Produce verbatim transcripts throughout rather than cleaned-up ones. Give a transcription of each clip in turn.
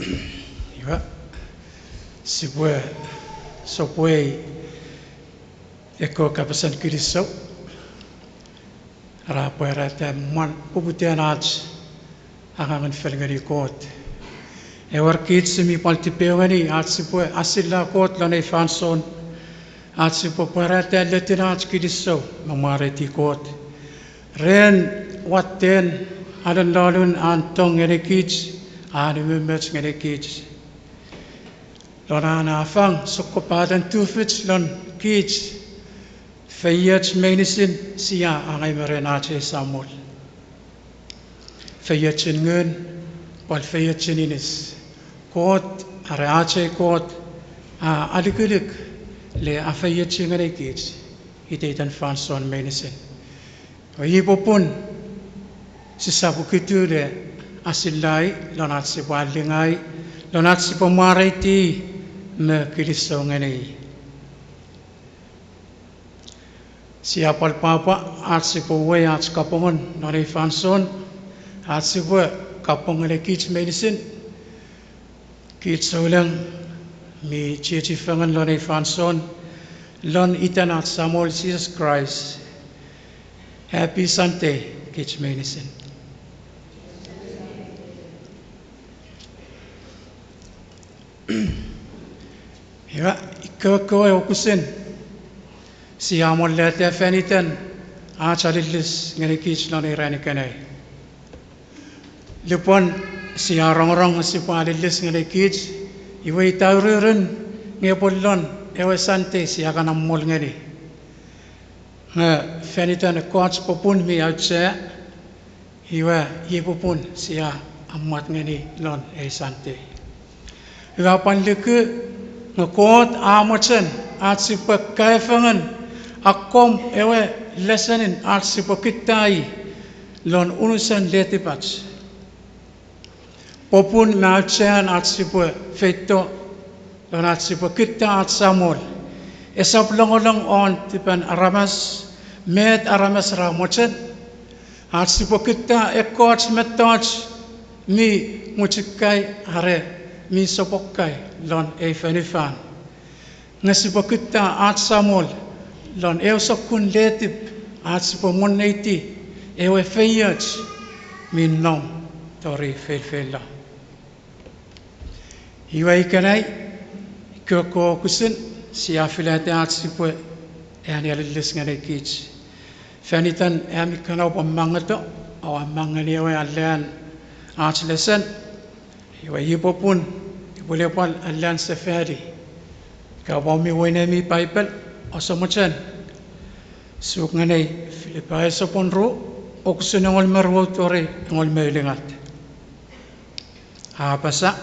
Iwe, sipwe sopwei ekkewe kapasen kinisou ra pwarata mwen poputan ach angangen fel ngeni Kot. Ewer kich si mi pwal tipeu ngeni ach sipwe asilla Kot lon ei fansoun, ach sipwe pwarata lettin ach kinisou me mwareiti Kot ren watten alololun an tong ngenikich, an umoumoch ngenikich. Lon an a fang sokkopaten tufich lon kich, feioch meinisin sia angei me ren ach ei Samol. Feiochun ngun, pwal feiochun inis. Kot, are ach ei Kot, a alukuluk le a feiochu ngenikich iteiten fansoun meinisin. Iwe iei popun sisap ukitu le asillai lon ach sipwe allingai, lon ach sipwe mwareiti me kinisou ngeni. Sia pwal pwapwa ach sipwe uwei ach kapongen lon ei fansoun, ach sipwe kapong ngenikich meinisin, kich souleng mi chiechifengen lon ei fansoun, lon iten ach Samol Jises Kraist. Happy Sunday kich meinisin. Iwe, ikkewe wokisin sia amolata fan iten ach alilis ngenikich lon ei ran ikenai. Lupwen sia rongorong sipwe alilis ngenikich, iwe ita ururun nge pwe lon ewe Sunday sia kan amol ngeni. Nge fan iten ekkoch popun mi auchea, iwe iei popun sia amwat ngeni lon ei Sunday. Iwe a pwal luku nge Kot a mochen ach sipwe kaefengen akkom ewe lesenin ach sipwe kutta i lon unusen letipach. Popun me auchean ach sipwe feito lon ach sipwe kutta ach Samol esap longolong won tipen aramas, met aramas ra mochen, ach sipwe kutta ekkoch mettoch mi muchukai are mi sopokai lon ei fonufan. Nge sipwe kutta ach Samol lon eu sokkun letip, ach sipwe mwenneiti ewe feioch mi nom tori feilfeilo. Iwe ikenai, ikkewe wokisin sia filata ach sipwe ani alilis ngenikich. Fan iten ami kana oupwe mangeto, oua mang ngeni ewe allean ach lesen. Iwe iei popun, ipwe le pwal allean sefali. Ika oupwe mi weinemi Paipel, ouse mochen suk ngeni Filipai sopun ru, wokisin engol me ruu tori engol me ulungat. A apasa,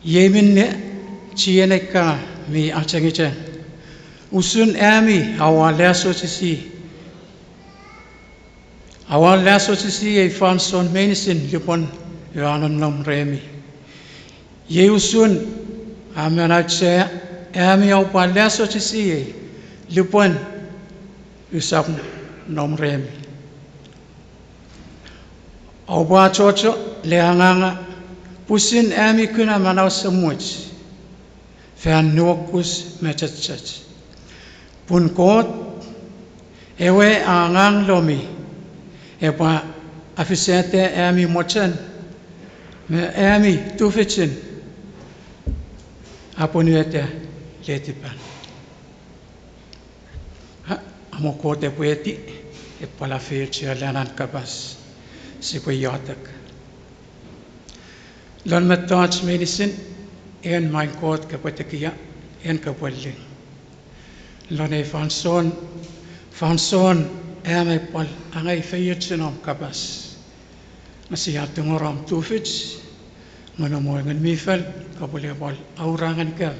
iei minne chienei kana mi achengicheng, usun ami oua leasochisi, oua leasochisi ei fansoun meinisin lupwen ua nonnom remi. Iei usun a men auchea ami oupwe leasochisi ei lupwen usap nom remi. Oupwe achocho le anganga pwisin ami kuna manau esemuch fan nuokus me chechech. Pun Kot ewe a angang lomi epwe afisata ami mochen me ami tufichin apwonueta letipan. A, amo Kot epwe eti, epwe afeiochu allean an kapas. Sipwe iotek. Lon mettoch meinisin, en main Kot kopwe tekia, en kopwe ling. Lon ei fansoun, fansoun am aipwe pwal angei feiochun om kapas. Nge sia tungor om tufich, nge noum ewe Ngun mi Fel kopwe le pwal aura ngenikem,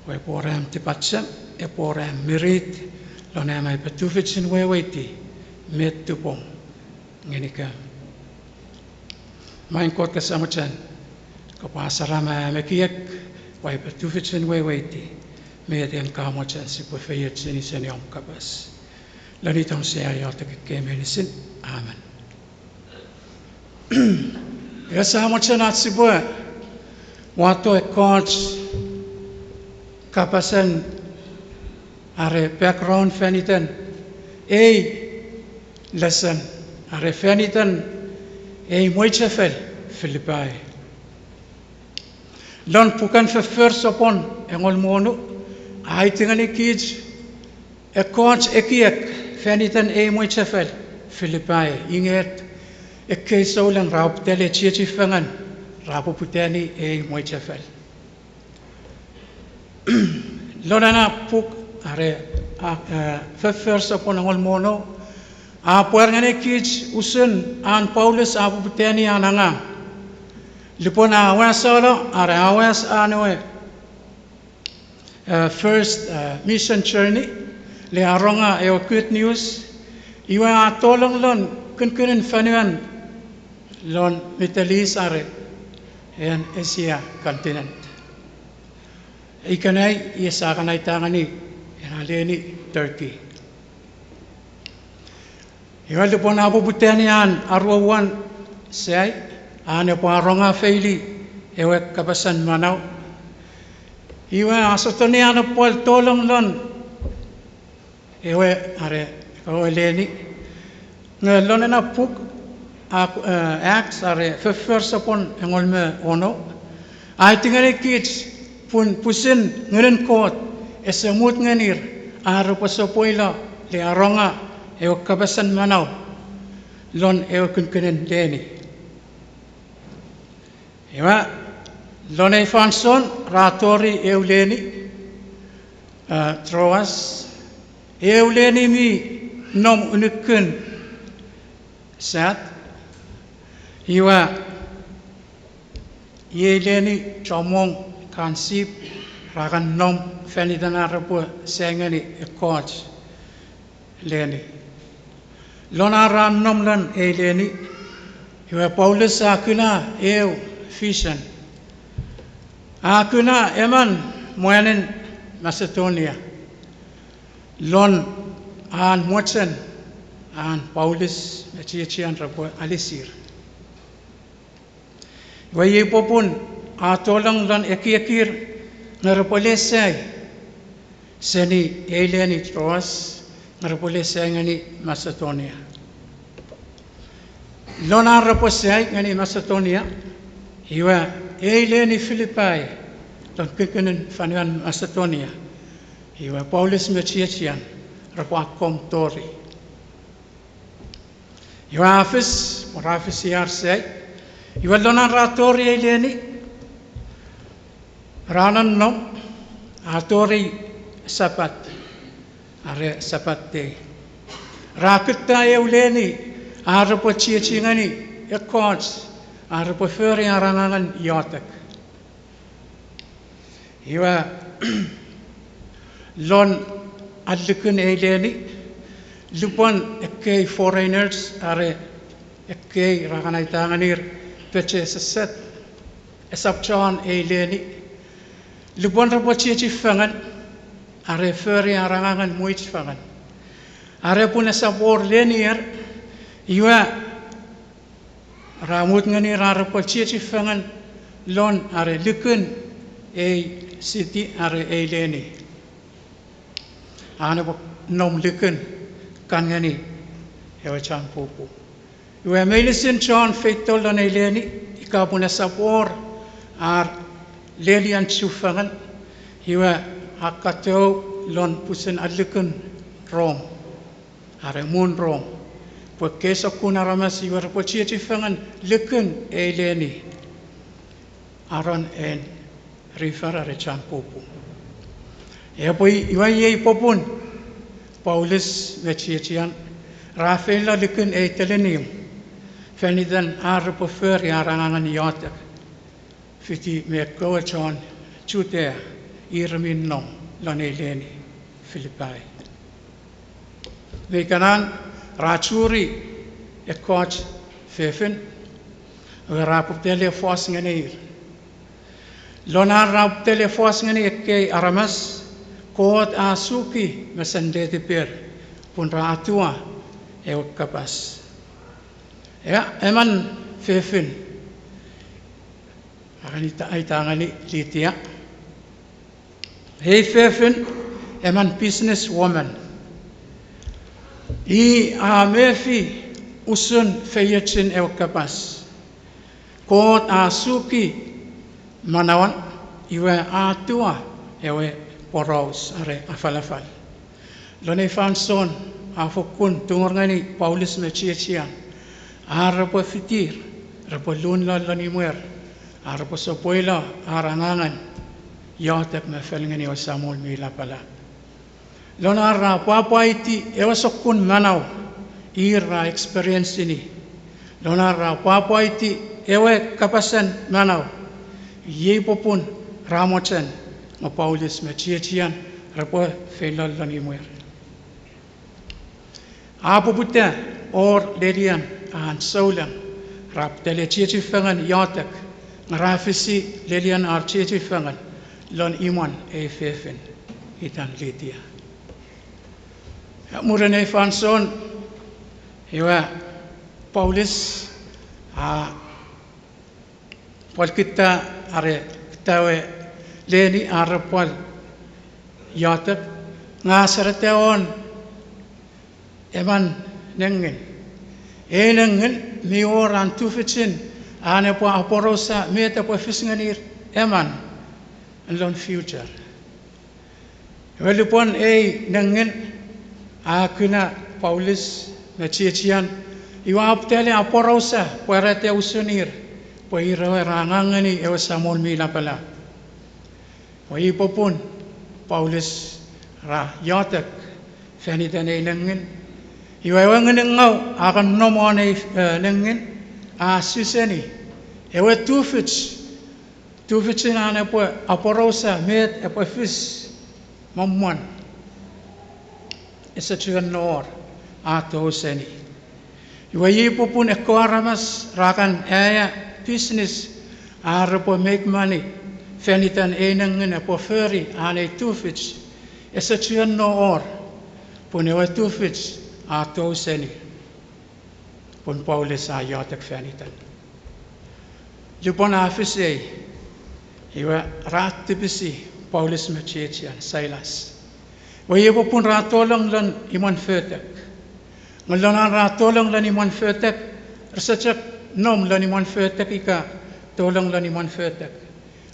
pwe epwe wor am tipachem, epwe wor am mirit, lon am aipwe tufichin weweiti met tupom ngenikem. Main Kot, kose mochen kopwe asarama am ekiek pwe aipwe tufichin weweiti met en ka mochen sipwe feiochuni seni om kapas. Lon itom sia iotek ekkei meinisin, amen. Ika sia mochen ach sipwe Wato ekkoch kapasen are background fan iten ei lesen are fan iten ei mwichefel Filipai. Lon puken Foffor sopwun engol me wonu, a aiti ngenikich ekkoch ekiek fan iten ei mwichefel Filipai, inget ekkei souleng ra poputa le chiechi fengen, ra poputani ei mwichefel. Lon ena puk are, a, e, Foffor sopwun engol me wonu, a pwar ngenikich usun an Paulus a poputani an angang. Lupwen a awesano are a awes an ewe, e, first, e, mission journey, le aronga ewe good news, iwe a tolong lon kinikinin fonuan lon Middle East are en Asia continent. Ikenai iei sia kan aita ngeni ena leni Turkey. Iwe lupwen a poputani an aruuan sai, an epwe aronga feili ewe kapasen manau, iwe a sotuni an epwe tolong lon ewe, are, ewe leni. Nge lon ena puk, a, e, Acts are Foffor sopwun engol me wonu, a aiti ngenikich pun pwisin Ngunun Kot ese mut ngenir ar repwe sopwelo le aronga ewe kapasen manau lon ewe kinikinin leni. Iwe, lon ei fansoun ra tori eu leni, e, Troas, eu leni mi nom unukun sat, iwe, iei leni chommong kan sip ra kan nom fan iten ar repwe sai ngeni ekkoch leni. Lon ar ra nom lon ei leni, iwe Paulus a kuna eu vision. A kuna emon mwanen Macedonia lon an mochen an Paulus me chiechian repwe alisir. Iwe iei popun a tolong lon ekiekir nge repwe le sai seni ei leni Troas, nge repwe le sai ngeni Macedonia. Lon ar repwe sai ngeni Macedonia, iwe ei leni Filipai, lon kinikinin fonuan Macedonia, iwe Paulus me chiechian repwe akkom tori. Iwe a fis, ra fisi ar sai. Iwe lon ar ra tori ei leni, ra nonnom, a tori Sapat, are Sapat day. Ra kutta eu leni ar repwe chiechi ngeni ekkoch ar repwe fori ar angangen iotek. Iwe, lon allukun ei leni, lupwen ekkei foreigners are ekkei ra kan aita ngenir peche seset, esap chon ei leni, lupwen repwe chiechi fengen are fori ar angangen mwich fengen, are pun esap wor lenier, iwe ra mut ngenir ar repwe chiechi fengen lon are lukun ei city are ei leni, an epwe nom lukun kan ngeni ewe chanpupu. Iwe meinisin chon feito lon ei leni, ika pun esap wor ar lelian chufengen, iwe a katou lon pwisin allukun Rom, are muun Rom, pwe ekkei sokkun aramas iwe repwe chiechi fengen lukun ei leni, aron en river are chanpupu. Epwe iwe iei popun Paulus me chiechian ra feilo lukun ei telenium fan iten ar repwe fori ar angangen iotek fiti me ekkewe chon Jutea ir mi nom lon ei leni Filipai. Me ikenan ra churi ekkoch fefin, iwe ra poputa le fos ngenir. Lon ar ra poputa le fos ngeni ekkei aramas, Kot a suki mesen letiper pun ra etiwa ewe kapas. Ea, emon fefin, a, Aita, aita ngeni Lydia. Ei fefin emon business woman. I a mefi usun feiochun ewe kapas. Kot a suki manauan, iwe a tua ewe poraus are afalafal. Lon ei fansoun a fokkun tungor ngeni Paulus me chiechian ar repwe fitir, repwe lunlo lon imwer, ar repwe sopwelo ar angangen iotek me fel ngeni ewe Samol mi lapalap. Lon ar ra pwapwaiti ewe sokkun manau ir ra experience-ini, lon ar ra pwapwaiti ewe kapasen manau, iei popun ra mochen nge Paulus me chiechian repwe feilo lon imwer. A poputa wor lelian an souleng, ra poputa le chiechi fengen iotek, nge ra fisi lelian ar chiechi fengen lon imwen ei fefin itan Lydia. Mwirin ei fansoun, iwe Paulus a pwal kutta, are kutta ewe leni ar repwal iotek, nge a sereta won emon nengin. Ei nengin mi wor an tufichin an epwe aporausa met epwe fis ngenir emon lon future. Iwe lupwen ei nengin a kuna Paulus me chiechian, iwe a poputa le aporausa pwarata usun ir, pwe ir ewe ra angang ngeni ewe Samol mi lapalap. Iwe iei popun Paulus ra iotek fan iten ei nengin. Iwe ewe Ngunungau a kan nom won ei, eh, nengin, a su seni ewe tufich, tufichin an epwe aporausa met epwe fis me mwan. Ese chuen wor a tou seni. Iwe iei popun ekkewe aramas ra kan aea business ar repwe make money fan iten ei nengin epwe fori an ei tufich, ese chuen wor, pun ewe tufich a tou seni, pun Paulus a iotek fan iten. Lupwen a fis ei, iwe ra tipisi Paulus me chiechian Silas. Iwe iei popun ra tolong lon imwen fotek. Nge lon ar ra tolong lon imwen fotek, rese chok nom lon imwen fotek ika tolong lon imwen fotek,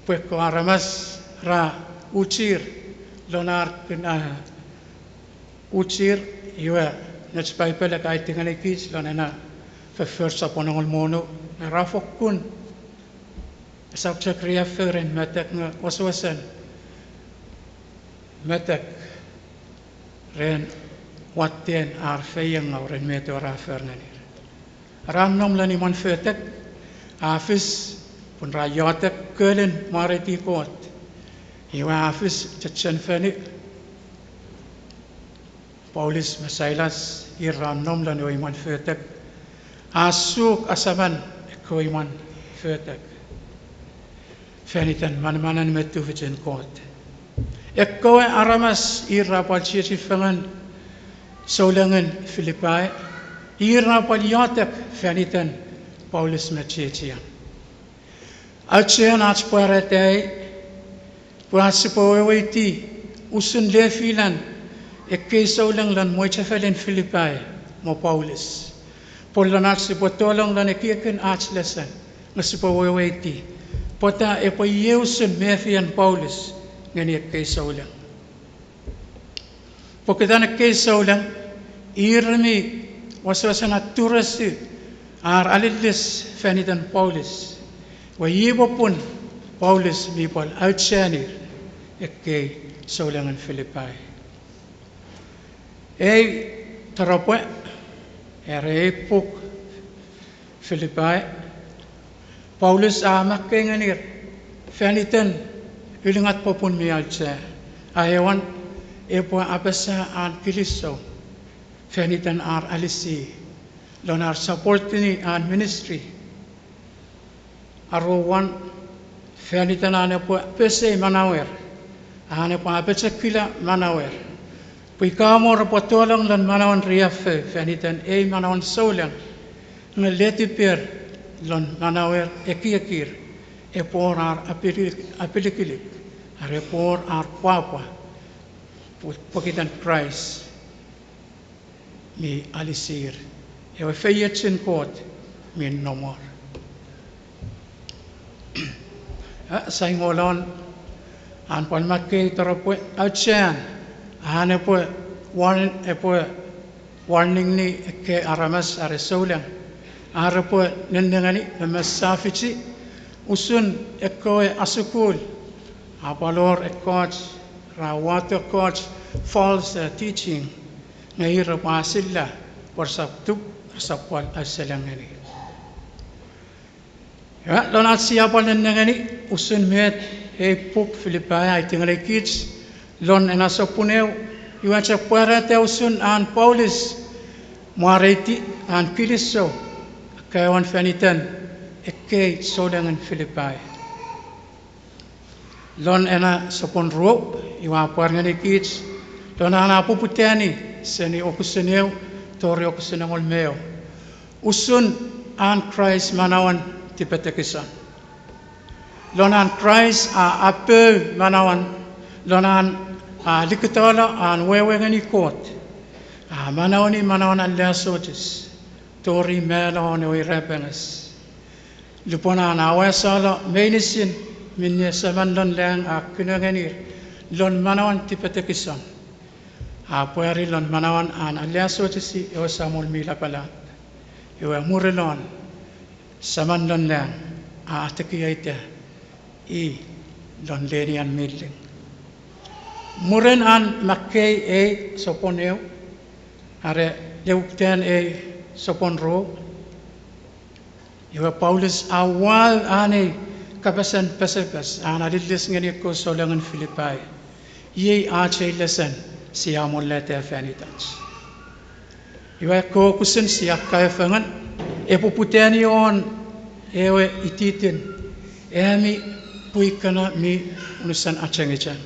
pwe ekkewe aramas ra uchir lon ar kin, a, uchir, iwe, nouch Paipel e kan aiti ngenikich lon ena foffor sopwun engol me wonu, nge ra fokkun, esap chok riaffou ren metek nge wesewesen metek ren watten ar feiengau ren met ewe ra for ngenir. Ra nom lon imwen fotek, a fis, pun ra iotek kolun mwareiti Kot. Iwe a fis chechchen fonu, Paulus me Silas ir ra nom lon ewe imwen fotek, a suk asaman ekkewe imwen fotek fan iten manamanen me tufichin Kot. Ekkewe aramas ir ra pwal chiechi fengen soulengen Filipai, ir ra pwal iotek fan iten Paulus me chiechian. Auchean ach pwarata ei, pwe ach sipwe weweiti usun lefilan ekkei souleng lon mwichefelen Filipai me Paulus. Pwe lon ach sipwe tolong lon ekiekin ach lesen, nge sipwe weweiti pwata epwe iei usun mefien Paulus ngeni ekkei souleng. Pokiten ekkei souleng, ir mi wesewesen aturesi ar alilis fan iten Paulus. Iwe iei popun Paulus mi pwal aucheanir ekkei soulengen Filipai. Ei toropwe, are ei puk Filipai, Paulus a makkei ngenir fan iten ulungat popun mi auchea. Aewin, epwe apasa an kilisou fan iten ar alisi lon ar supportini an ministry. Aruan, fan iten an epwe pesei manauer, an epwe apochokula manauer, pwe ika mo repwe tolong lon manauen riaffou fan iten ei manauen souleng, nge letiper lon manauer ekiekir epwe wor ar apili-, apilikilik, are epwe wor ar pwapwa, pwe-, pokiten Kraist mi alisir, ewe feiochun Kot mi nom wor. A, saingolon an pwal makkei taropwe auchean, an epwe warn-, epwe warningni ekkei aramas are souleng, ar repwe nennengeni me mesafichi usun ekkewe asukul, a pwal wor ekkoch ra wato ekkoch false, eh, teaching, nge ir repwe asilla pwe resap tup, resap pwal auseling ngeni. Iwe, lon ach sia pwal nennengeni usun met ei puk Filipai a aiti ngenikich, lon ena sopun eu, iwe chok pwarata usun an Paulus mwareiti an kilisou akkaewin fan iten ekkei soulengen Filipai. Lon ena sopun ruu, iwe a pwar ngenikich, lon an a poputani seni wokisin eu tori wokisin engol me eu, usun an Kraist manauen tipetekison. Lon an Kraist a apou manauen, lon an a likitalo an wewe ngeni Kot, a manaueni manauen aleasochis tori malon ewe irapenges. Lupwen an a awesalo meinisin minne Seman lon lang a kuna ngenir lon manauen tipetekison, a pwari lon manauen an aleasochisi ewe Samol mi lapalap. Iwe mwirilon, Seman lon lang a atekiaita i lon lenien mi ling. Mwirin an makkei ei sopun eu, are leutan ei sopun ruu, iwe Paulus a wau an ei kapasen pesepes an alilis ngeni ekkewe soulengen Filipai. Iei ach ei lesen sia moleta fan itach. Iwe ekkewe wokisin sia kaeo fengen, epwe poputani won ewe ititin, ami pwi kana mi unusen achengicheng.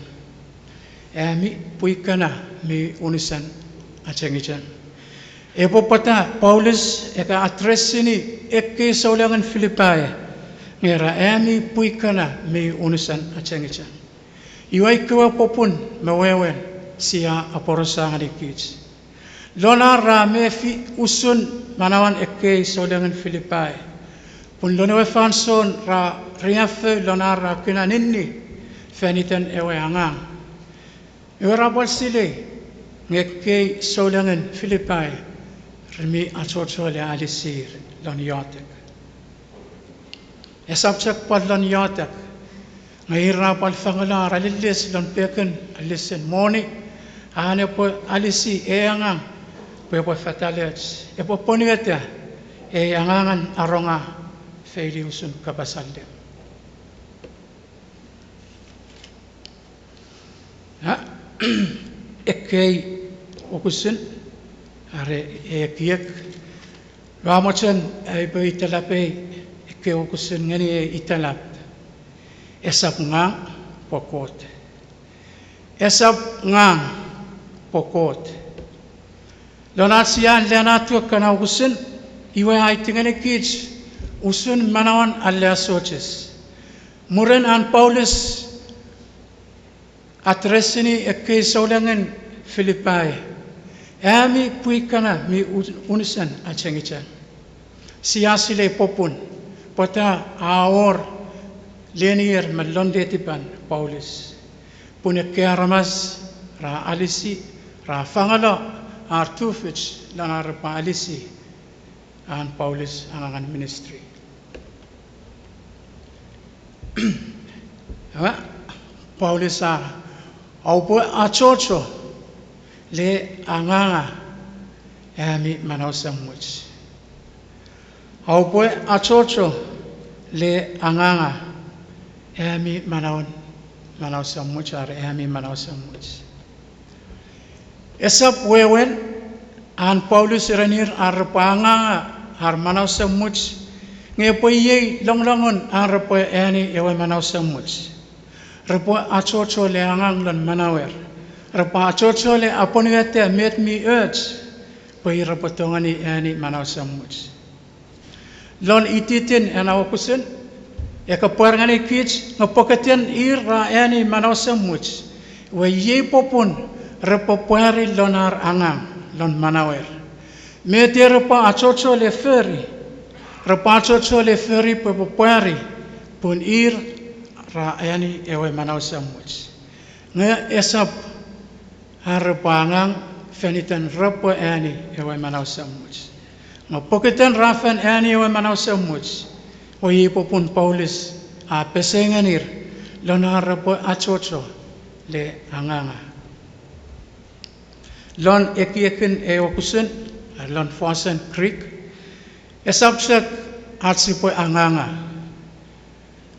Ami pwi kana mi unusen achengicheng. Epwe pwata Paulus e ka addressini ekkei soulengen Filipai, nge ra ami pwi kana mi unusen achengicheng. Iwe ekkewe popun me wewen sia aporausa ngenikich. Lon ar ra mefi usun manauen ekkei soulengen Filipai, pun lon ewe fansoun ra riaffou lon ar ra kuna ninni fan iten ewe angang, iwe ra pwal silei nge ekkei soulengen Filipai re mi achocho le alisir lon iotek. Esap chok pwal lon iotek, nge ir ra pwal fangalo ar alilis lon pekin alisin moni, an epwe alisi ei angang pwe epwe fataloch, epwe pwonueta ei angangen aronga feili usun kapas allim. A, ekkei wokisin are ekiek, ua mochen aipwe itelapei ekkei wokisin ngeni ei itelap: Esap ngang pwe Kot. Esap ngang pwe Kot. Lon ach sia lenato ekkana wokisin, iwe a aiti ngenikich usun manauen aleasochis. Mwirin an Paulus addressini ekkei soulengen Filipai, ami pwi kana mi u-, unusen achengicheng. Sia silei popun pwata a wor lenier me lon letipan Paulus, pun ekkei aramas ra alisi, ra fangalo ar tufich lon ar repwe alisi an Paulus angangen ministry. Ewe, Paulus a, oupwe achocho le anganga ami manau esemuch. Oupwe achocho le anganga ami manauen, manau esemuch are ami manau esemuch. Esap wewen an Paulus erenir ar repwe anganga ar manau esemuch, nge epwe iei longolongun ar repwe eani ewe manau esemuch. Repwe achocho le angang lon manauer. Repwe achocho le apwonueta met mi och pwe ir repwe tongeni eani manau esemuch. Lon ititin ena wokisin, Ika pwar ngeni kich nge pokiten ir ra eani manau esemuch, iwe iei popun repwe pwari lon ar angang, lon manauer. Met repwe achocho le fori, repwe achocho le fori pwe epwe pwari, pun ir ra eani ewe manau esemuch. Nge esap ar repwe angang fan iten repwe eani ewe manau esemuch. Nge pokiten ra fen eani ewe manau esemuch, iwe iei popun Paulus a pesei ngenir lon ar repwe achocho le anganga. Lon ekiekin ei wokisin, lon fosun Greek, esap chok ach sipwe anganga.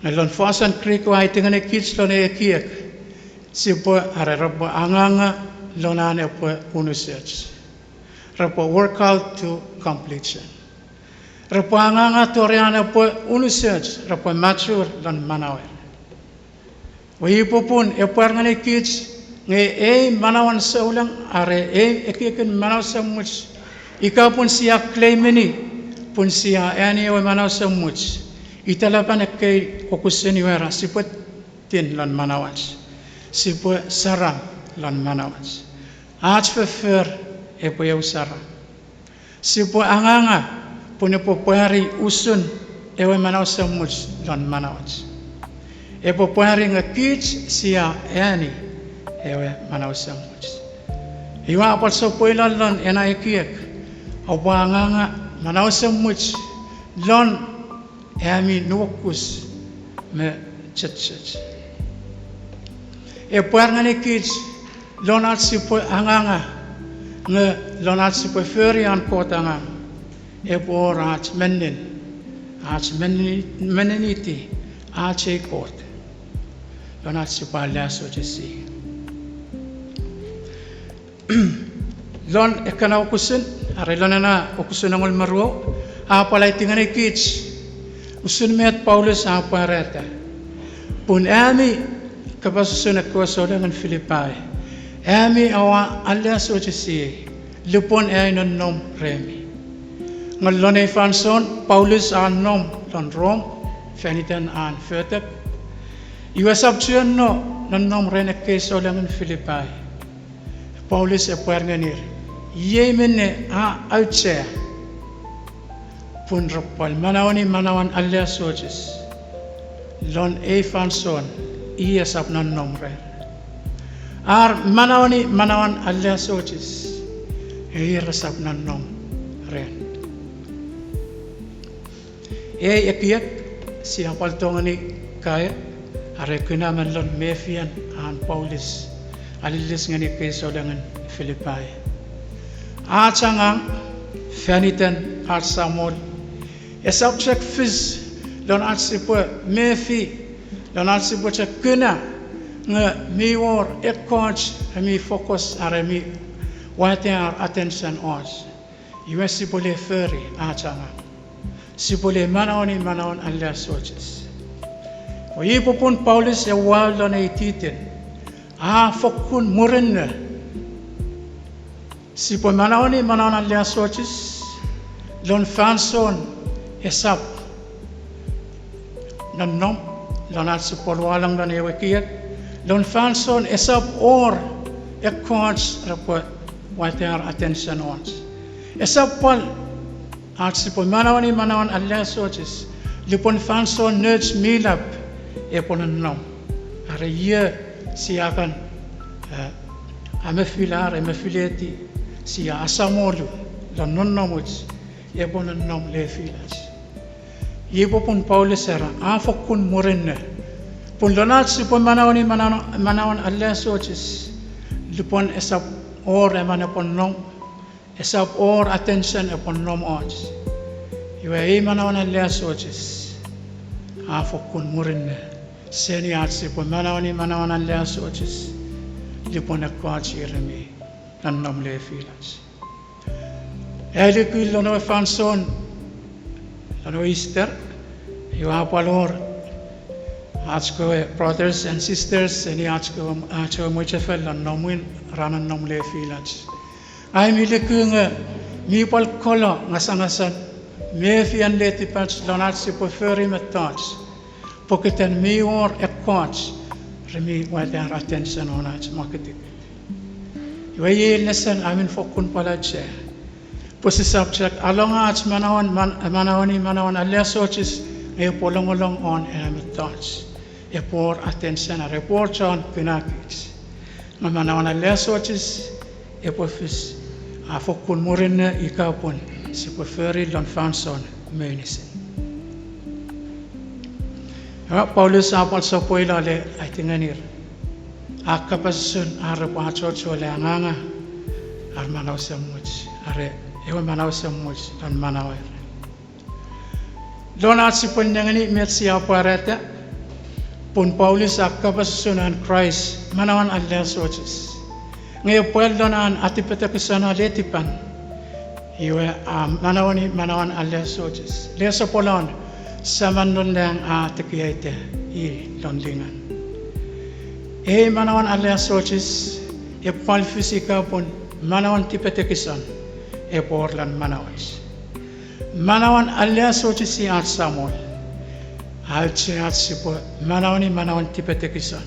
Nge lon fosun Greek we a aiti ngeni kich lon ei ekiek, sipwe are repwe anganga lon an epwe unusoch. Repwe work out to completion. Repwe anganga tori an epwe unusoch, repwe mature lon manauer. Iwe iei popun epwe pwar ngeni kich nge ei manauen souleng are ei ekiekin manau esemuch, ika pun sia claimeni pun sia eani ewe manau esemuch, itelapen ekkei wokisin iwe ra sipwe tin lon manauach, sipwe saram lon manauach. Ach foffor epwe eu saram. Sipwe anganga pun epwe pwari usun ewe manau esemuch lon manauach. Epwe pwari nge kich sia eani ewe manau esemuch. Iwe a pwal sopwelo lon ena ekiek, oupwe anganga manau esemuch lon ami nuokus me chechech. Epwe pwar ngeni kich lon ach sipwe anganga, nge lon ach sipwe fori an Kot angang, epwe wor ach mennin, ach menni-, menniniti ach ei Kot, lon ach sipwe aleasochisi. Lon ekkena wokisin, are lon ena wokisin engol me ruu, a pwal aiti ngeni kich usun met Paulus a pwarata. Pun ami, kapas usun ekkewe soulengen Filipai, ami oua aleasochisiei lupwen ai nonnom remi. Nge lon ei fansoun Paulus a nom lon Rom fan iten an fotek. Iwe esap chuen no nonnom ren ekkei soulengen Filipai. Paulus epwe pwar ngenir, iei minne a auchea pun repwe pwal manaueni manauen aleasochis lon ei fansoun i esap nonnom rer. Ar manaueni manauen aleasochis, ir esap nonnom rer. Ei ekiek sia pwal tongeni kaeo are kuna me lon mefien an Paulus alilis ngeni ekkei soulengen Filipai. Ach angang fan iten ach Samol esap chok fis lon ach sipwe mefi, lon ach sipwe chok kuna nge mi wor ekkoch mi focus are mi watte ar attention och. Iwe sipwe le fori ach angang. Sipwe le manaueni manauen aleasochis. Iwe iei popun Paulus e wau lon ei titin, a fokkun murinno sipwe manaueni manauen aleasochis lon fansoun esap nonnom, lon ach sipwe walong lon ewe ekiek, lon fansoun esap wor ekkoch repwe watte ar attention och. Esap pwal ach sipwe manaueni manauen aleasochis lupwen fansoun nouch mi lap epwe nonnom, are io sia kan, eh, amefila are mefileti, sia asamolu lon nonnomuch epwe nonnom lefilach. Iei popun Paulus era a fokkun murinno pun lon ach sipwe manaueni manauen aleasochis lupwen esap wor emon epwe nom, esap wor attention epwe nom och. Iwe ei manauen aleasochis a fokkun murinno seni ach sipwe manaueni manauen aleasochis lupwen ekkoch ir mi nonnom lefilach. Ai luku lon ewe fansoun, lon ewe Easter, iwe a pwal wor ach kewe brothers and sisters seni ach kewe, ach ewe mwichefel lon Nomwin ra nonnom lefilach. Ai mi luku nge mi pwal kolo ngasangasan mefien letipach lon ach sipwe fori mettoch Pokiten mi wor ekkoch re mi wata ar attention won ach mwakitik. Iwe iei lesen a mi fokkun pwal auchea, pwe sisap chok alonga ach manauen, man-, manaueni manauen aleasochis, nge epwe longolong won ena mettoch. Epwe wor attention are epwe wor chon kunakich. Nge manauen aleasochis epwe fis a fokkun murinno ika pun sipwe fori lon fansoun meinisin. Iwe Paulus a pwal sopwelo le aiti ngenir, a kapas usun ar repwe achocho le anganga ar manau esemuch, are ewe manau esemuch lon manauer. Lon ach sipwe nengeni met sia pwarata, pun Paulus a kapas usun an Kraist manauen aleasochis. Nge pwal lon an atipetekisona letipan, iwe a manaueni manauen aleasochis. Lesopolon, Saman non lang a tekiaita i lon lingan. Ei manauen aleasochis epwe pwal fis ika pun manauen tipetekison epwe wor lon manauach. Manauen aleasochisi ach Samol, a auchea ach sipwe manaueni manauen tipetekison,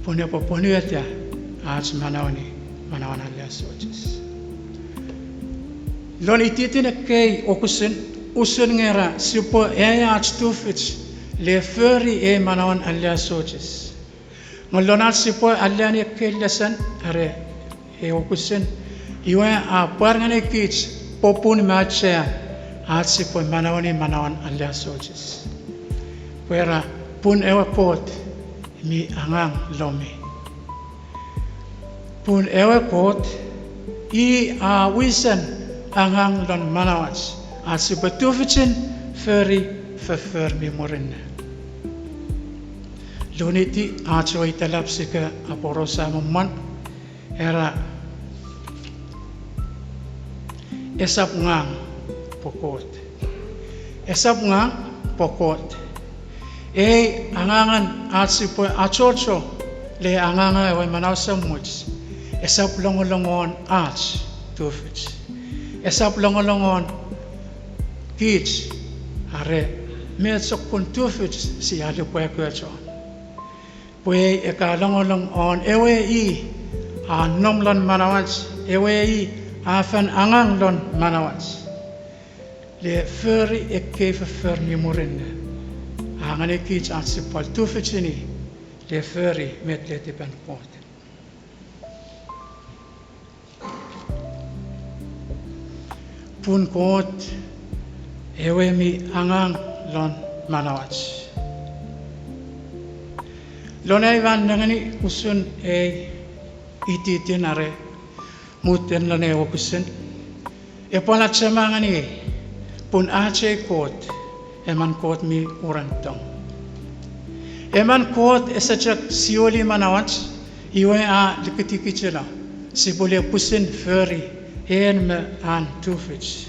pun epwe pwonueta ach manaueni manauen aleasochis. Lon ititin ekkei wokisin, usun nge ra sipwe aea ach tufich le fori ei manauen aleasochis. Nge lon ach sipwe aleani ekkei lesen are ei wokisin, iwe a pwar ngenikich popun me auchea ach sipwe manaueni manauen aleasochis. Pwe ra, pun ewe Kot mi angang lomi. Pun ewe Kot i a wisen angang lon manauach, ach sipwe tufichin fori foffor mi murinno. Luniti ach we itelap sika aporausa me mwan, era, esap ngang pwe Kot. Esap ngang pwe Kot. Ei angangen ach sipwe achocho le anganga ewe manau esemuch, esap longolong won ach tufich. Esap longolong won kich are met sokkun tufich sia lipwakoch won. Pwe ei eka longolong won ewe i a nom lon manauach, ewe i a fen angang lon manauach. Le fori ekkei foffor mi murinno, a ngenikich ach sipwe pwal tufichini le fori met letipen Kot. Pun Kot ewe mi angang lon manauach. Lon ai wan nengeni usun ei ititin are muten lon ei wokisin, epwe achema ngeniei pun ach ei Kot emon Kot mi uren tong. Emon Kot ese chok siwili manauach, iwe a likitikichino sipwe le pwisin fori en me an tufich,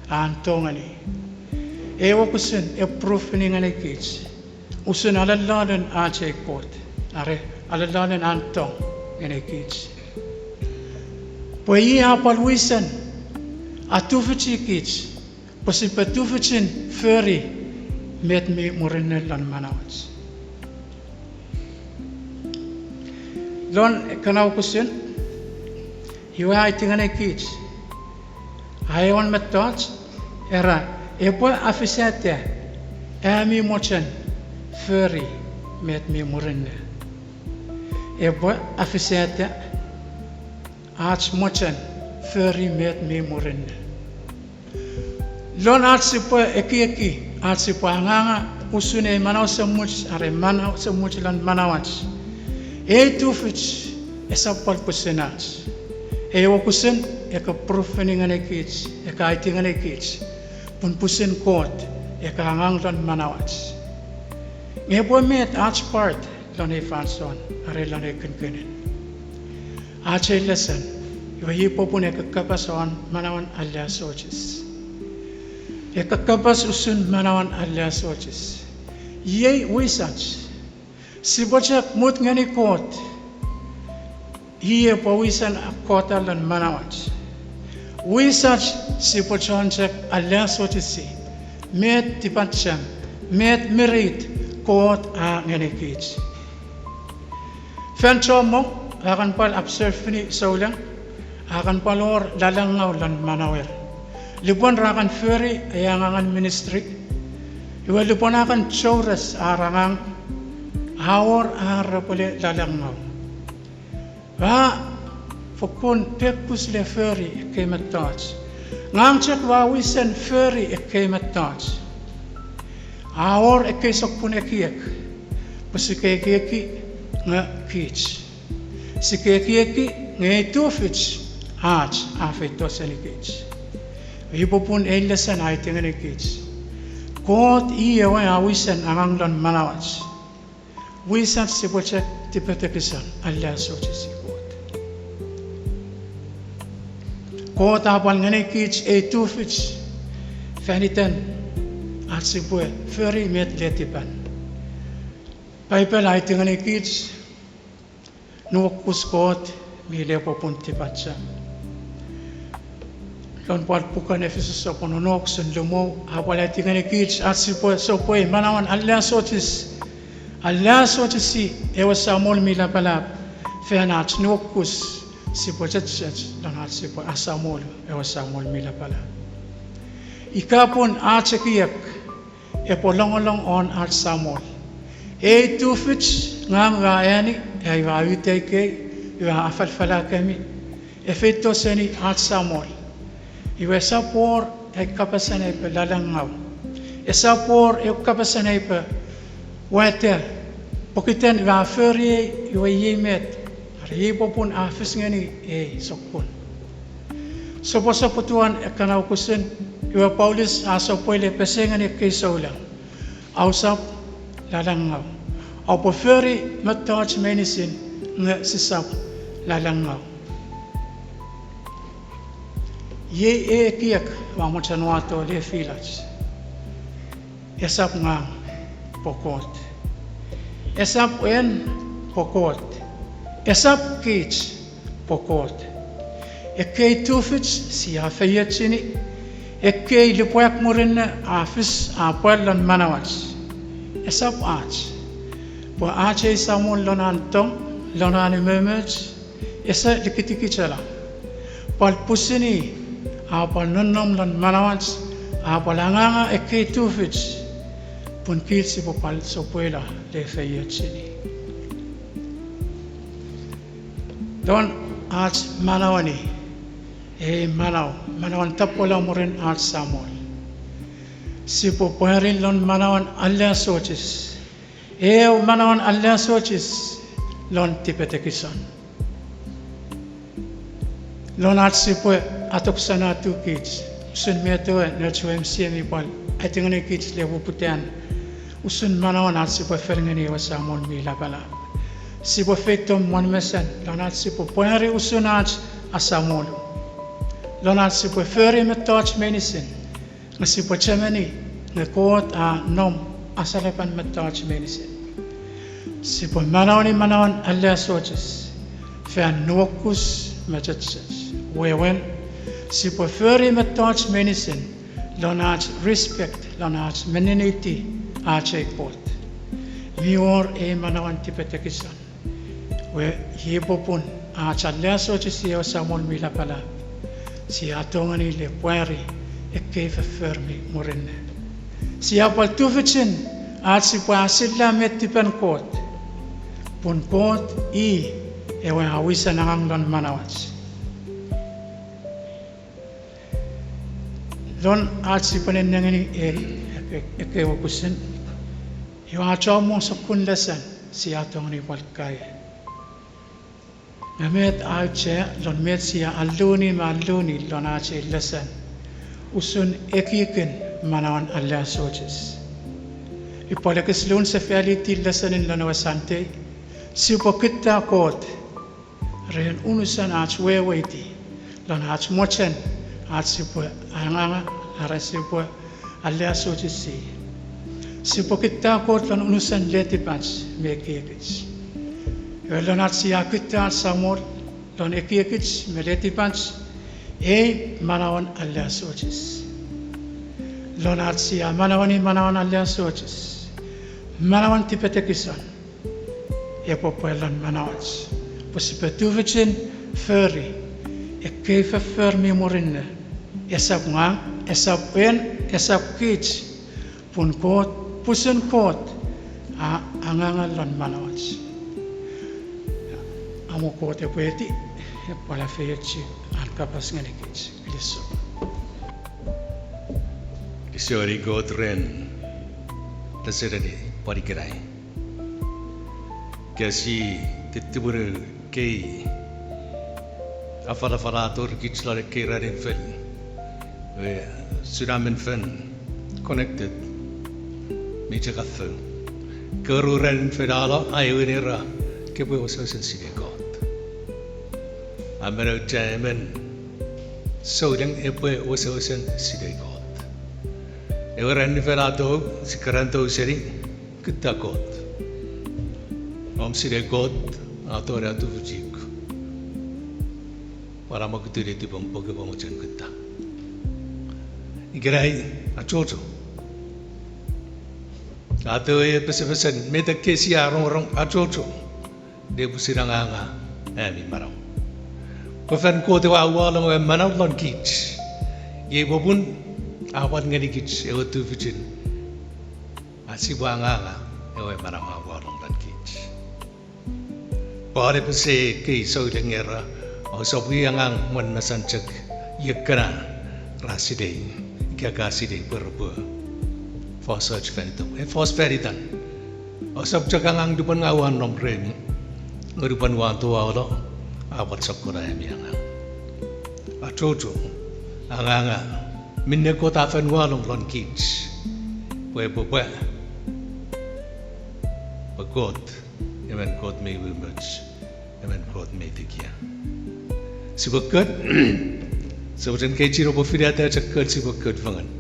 an tongeni. Ei wokisin e prufini ngenikich usun alolonun ach ei Kot, are alolonun an tong ngenikich. Pwe i a pwal wisen atufichikich pwe sipwe tufichin fori met mi murinno lon manauach. Lon ekkana wokisin, iwe a aiti ngenikich aewin mettoch, era, epwe afisata ami mochen fori met mi murinno. Epwe afisata ach mochen fori met mi murinno. Lon ach sipwe ekieki ach sipwe anganga usun ei manau esemuch are manau esemuch lon manauach, ei tufich esap pwal pwisin ach. Ei wokisin e kan prufini ngenikich, e kan aiti ngenikich pun pwisin Kot e kan angang lon manauach. Nge pwe met ach part lon ei fansoun are lon ei kinikinin? Ach ei lesen, iwe i popun e kan kapas won manauen aleasochis. E kan kapas usun manauen aleasochis. Iei wisach, sipwe chok mut ngeni Kot, i epwe wisen akkota lon manauach. Wisach sipwe chon chok aleasochisi met tipachem, met mirit Kot a ngenikich. Fan chommong, a kan pwal observe-ni souleng, a kan pwal wor lalengau lon manauer. Lupwen ra kan fori ei angangen ministry, iwe lupwen a kan choures ar angang, a wor ar repwele lalengau. Ua fokkun pekkus le fori ekkei mettoch. Ngang chok ua wisen fori ekkei mettoch. A wor ekkei sokkun ekiek, pwe sike ekieki nge kich. Sike ekieki nge ei tufich ach a feito senikich. Iei popun ei lesen a aiti ngenikich, Kot i ewe a wisen angang lon manauach. Wisach sipwe chok tipetekison, aleasochisi Kot. Kot a pwal ngenikich ei tufich fan iten ach sipwe fori met letipan. Paipel a aiti ngenikich, nuokus Kot mi lepopun tipachem. Lon pwal puken Efisus sopwun wonu wokisin limu, a pwal aiti ngenikich ach sipwe sopwei manauen aleasochis, aleasochisi ewe Samol mi lapalap, fan ach nuokus sipwe chechech lon ach sipwe asamolu ewe Samol mi lapalap. Ika pun ach ekiek epwe longolong won ach Samol. Ei tufich ngang ua ani, ai ua uta ikei, ua afalafala kemi, efeito seni ach Samol. Iwe esap wor ai kapasen ai pwe lalengau. Esap wor eu kapasen ai pwe wata, pokiten ua fori ei iwe iei met, are iei popun a fis ngeni ei sokkun. Soposopotuan ekkana wokisin, iwe Paulus a sopwele pesei ngeni ekkei soulang, ausap lalengau. Oupwe fori mettoch meinisin nge sisap lalengau. Iei ekiek ua mochen wato lefilach. Esap ngang pwe Kot. Esap en pwe Kot. Esap kich pwe Kot. Ekkei tufich sia feiochuni, ekkei lipwak murinno a fis a pwal lon manauach. Esap ach, pwe ach ei Samol lon an tong, lon an umoumoch, ese likitikichela. Pwal pwisin i a pwal nonnom lon manauach, a pwal anganga ekkei tufich, pun kich sipwe pwal sopwelo le feiochuni. Lon ach manaueni ei manau, manauen tapwelo mwirin ach Samol, sipwe pwari lon manauen aleasochis, eu manauen aleasochis lon tipetekison. Lon ach sipwe atoksana tukich, usun met ewe nouch we M C M mi pwal aiti ngenikich le poputan, usun manauen ach sipwe fel ngeni ewe Samol mi lapalap. Sipwe feito mwen mesen lon ach sipwe pwari usun ach asamolu, lon ach sipwe fori mettoch meinisin, nge sipwe chemeni nge Kot a nom asalapan mettoch meinisin. Sipwe manaueni manauen aleasochis fan nuokus me chechech. Wewen, sipwe fori mettoch meinisin lon ach respect, lon ach meniniti ach ei Kot. Mi wor ei manauen tipetekison. Iwe iei popun ach aleasochisi ewe Samol mi lapalap, sia tongeni le pwari ekkei foffor mi murinno. Sia pwal tufichin ach sipwe asilla met tipen Kot, pun Kot i ewe a wisen angang lon manauach. Lon ach sipwe nennengeni ei ekkei wokisin, iwe a chommong sokkun lesen sia tongeni pwal kaeo. Nge met auchea lon met sia aluni me aluni lon ach ei lesen usun ekiekin manauen aleasochis? Ipwal ekis lun sefaliti lesenin lon ewe Sunday, sipwe kutta Kot ren unusen ach weweiti, lon ach mochen ach sipwe anganga are sipwe aleasochisi. Sipwe kutta Kot lon unusen letipach me ekiekich. Iwe lon ach sia kutta ach Samol lon ekiekich me letipach, ei manauen aleasochis. Lon ach sia manaueni manauen aleasochis, Manauen tipetekison epwe pwe lon manauach, pwe sipwe tufichin fori ekkei foffor mi murinno, esap ngang, esap en, esap kich, pun Kot, pusin Kot a anganga lon manauach. Amo Kot epwe eti, epwe la feiochu an kapas ngenikich. Kilisou. Kilisou ngeni Kot ren leseneni pwan ikenai. Kesi titimunu kei afalafala a tori kich lon ekkei ranin fel. Iwe, sinamen fen connected, mi chok affou. Kewe ru ranin fel a lo, a ewe nera, kepwe wesewesen sinei Kot. A men auchea emon souleng epwe wesewesen sinei Kot. Ewe ranin fel a tou, sia keran tou seni, kutta Kot. Om sinei Kot a tori a tufichuk. Pwan a mokutuni tipom pwe kopwe mochen kutta. Ikenai, achocho. Atewe pesepesen met ekkei sia rongorong, achocho. Nepopusin anganga ami manau. Pwe fan Kot ewe a walong ewe manau lon kich. Iei popun a pwal ngenikich ewe tufichin ach sipwe anganga ewe manau a walong lon kich. Pwan epwe se ekkei souleng era, ousap angang mwen mesan chok, iekana ra sinei, ika ka sinei pwe repwe fosoch fan itom. E fos fan itan. Ousap chok angang lupwen ngang ua nom remi, nge lupwen ua towaulo, a pwal sokkun ami angang. Achocho, anganga minne Kot a fen walong lon kich, pwe epwe pwa, pwe Kot emon Kot mi umoumoch, emon Kot mi tekia. Sipwe kot, sipwe chen kechiw pwe finata chok kot, sipwe kot fengen.